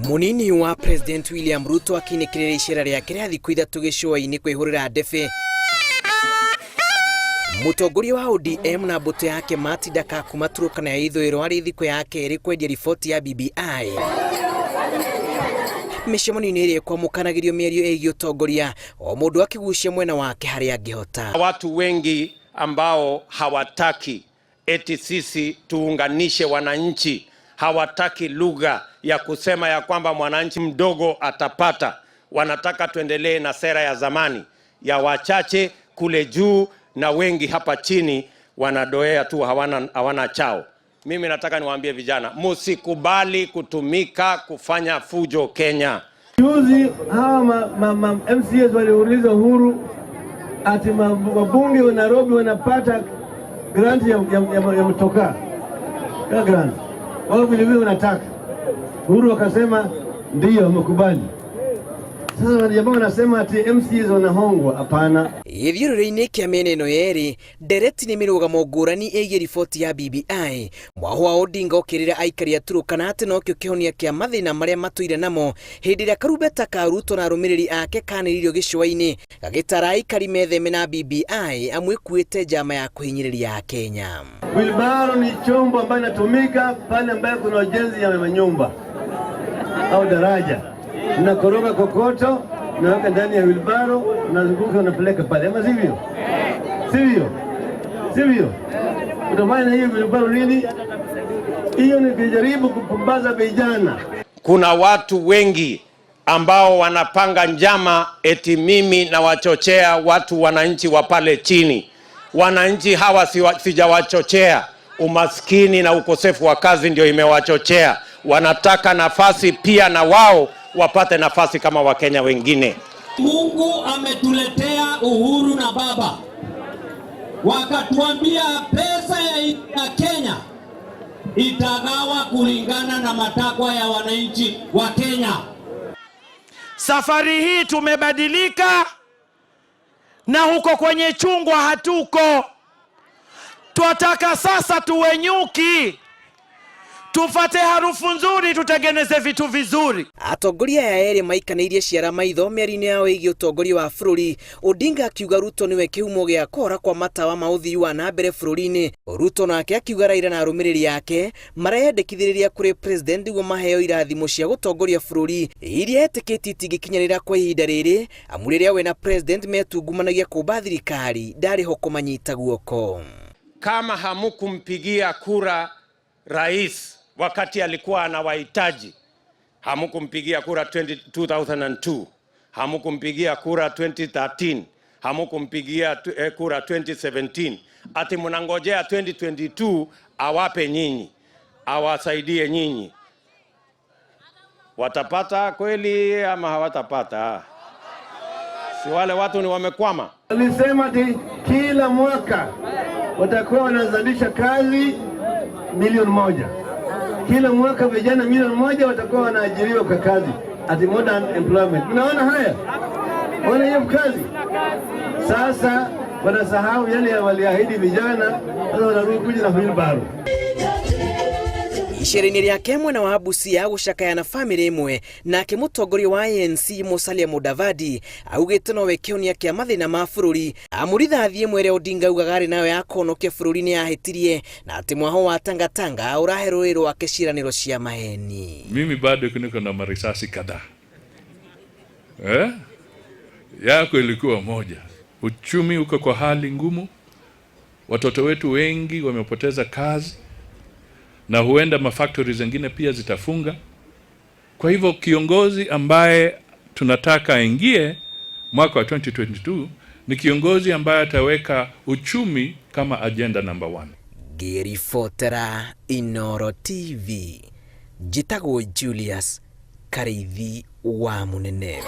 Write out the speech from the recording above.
Munini wa President William Ruto akiinĩkĩrĩria icera rĩake rĩa thikũ ithatũ gĩcũa-inĩ kwĩhũrĩra ndebe. Mũtongoria wa ODM na mbũtũ yake Martin Ndakakuma Turkana ya ithũĩro arĩ thikũ ya kerĩ kwendia riboti ya BBI. Mĩcemanio-inĩ ĩrĩa ĩkwamũkanagĩrio mĩario ĩgiĩ ũtongoria, o mũndũ akĩgucia mwena wake harĩa angĩhota. Watu wengi ambao hawataki eti sisi tuunganishe wananchi, hawataki lugha ya kusema ya kwamba mwananchi mdogo atapata. Wanataka tuendelee na sera ya zamani ya wachache kule juu na wengi hapa chini wanadoea tu, hawana chao. Mimi nataka niwaambie vijana, msikubali kutumika kufanya fujo Kenya. Juzi hawa ma MCAs waliuliza Uhuru ati wabunge wa Nairobi wanapata grant ya mtokaa ya grant, wao vile vile wanataka. Uhuru akasema ndiyo, wamekubali. Sasa jamaa wanasema ati MCAs wanahongwa. Hapana. Gĩthiũrũrĩ-inĩ kĩa mĩena ĩno yerĩ, ndereti nĩ mĩrũgamo ngũrani ĩgiĩ riboti ya BBI. Mwahu wa Odinga ũkĩrĩra aikari a Turkana atĩ nokĩo kĩhonia kĩa mathĩna marĩa matũire namo hĩndĩ ĩrĩa karumbeta ka Ruto na arũmĩrĩri ake kanĩrĩirio gĩcũa-inĩ gagĩtara aikari metheme na BBI amu ĩkuĩte njama ya kũhinyĩrĩria Akenya. Wheelbarrow ni chombo ambayo inatumika pale ambayo kuna ujenzi ya manyumba au daraja. Unakoroga kokoto, unaweka ndani ya wheelbarrow, unazunguka, unapeleka pale, ama sivyo? Sivyo? Sivyo? Utafanya hiyo wheelbarrow nini? Hiyo ni kujaribu kupumbaza vijana. Kuna watu wengi ambao wanapanga njama eti mimi nawachochea watu wananchi wa pale chini. Wananchi hawa sijawachochea. Umaskini na ukosefu wa kazi ndio imewachochea. Wanataka nafasi pia na wao wapate nafasi kama Wakenya wengine. Mungu ametuletea Uhuru na baba, wakatuambia pesa ya Kenya itagawa kulingana na matakwa ya wananchi wa Kenya. Safari hii tumebadilika, na huko kwenye chungwa hatuko. Twataka sasa tuwe nyuki, tufate harufu nzuri, tutengeneze vitu vizuri. Atongoria aya erĩ maikanĩirie ciara maitho mĩario-inĩ yao ĩgiĩ ũtongoria wa bũrũri. Odinga akiuga Ruto nĩwe kĩhumo gĩa kora kwa matawa ma ũthii wa na mbere bũrũri-inĩ. Ruto nake akiuga Raila na arũmĩrĩri ake mareyendekithĩrĩria kũrĩ president nĩguo maheo irathimo cia gũtongoria bũrũri iria etĩkĩtie itingĩkinyanĩra kwa ihinda rĩrĩ, amu rĩrĩa we na president metungumanagia kũmba thirikari ndarĩ ho kũmanyita guoko. Kama hamukumpigia kura rais wakati alikuwa anawahitaji, hamukumpigia kura 2002, hamukumpigia kura 2013, hamukumpigia kura 2017, ati mnangojea 2022 awape nyinyi, awasaidie nyinyi. Watapata kweli ama hawatapata? Si wale watu ni wamekwama. Walisema ati kila mwaka watakuwa wanazalisha kazi 1 milioni. Kila mwaka vijana 1 milioni watakuwa wanaajiriwa kwa kazi, ati modern employment. Mnaona haya? Ona hiyo kazi. Sasa wanasahau yale waliahidi vijana, sasa wanarudi kuja na wheelbarrow. Icera-inĩ rĩake mwena wa Busia gũcakaya na bamĩrĩ ĩmwe, nake mũtongoria wa ANC Musalia Mudavadi augĩte nowe kĩhonia kĩa mathĩna ma bũrũri, amu rithathi ĩmwe ĩrĩa Odinga augaga arĩ nayo ya kũhonokia bũrũri nĩ yahĩtirie na atĩ mwaho wa Tangatanga ũrahe rũrĩrĩ rwake ciĩranĩro cia maheni. Mimi bado niko na marisasi kadhaa eh? Yako ilikuwa moja. Uchumi uko kwa hali ngumu, watoto wetu wengi wamepoteza kazi, na huenda mafactory zingine pia zitafunga. Kwa hivyo kiongozi ambaye tunataka aingie mwaka wa 2022 ni kiongozi ambaye ataweka uchumi kama agenda number one. Ngĩribotera Inooro TV, njĩtagwo Julius Kariithi wa Mũnene.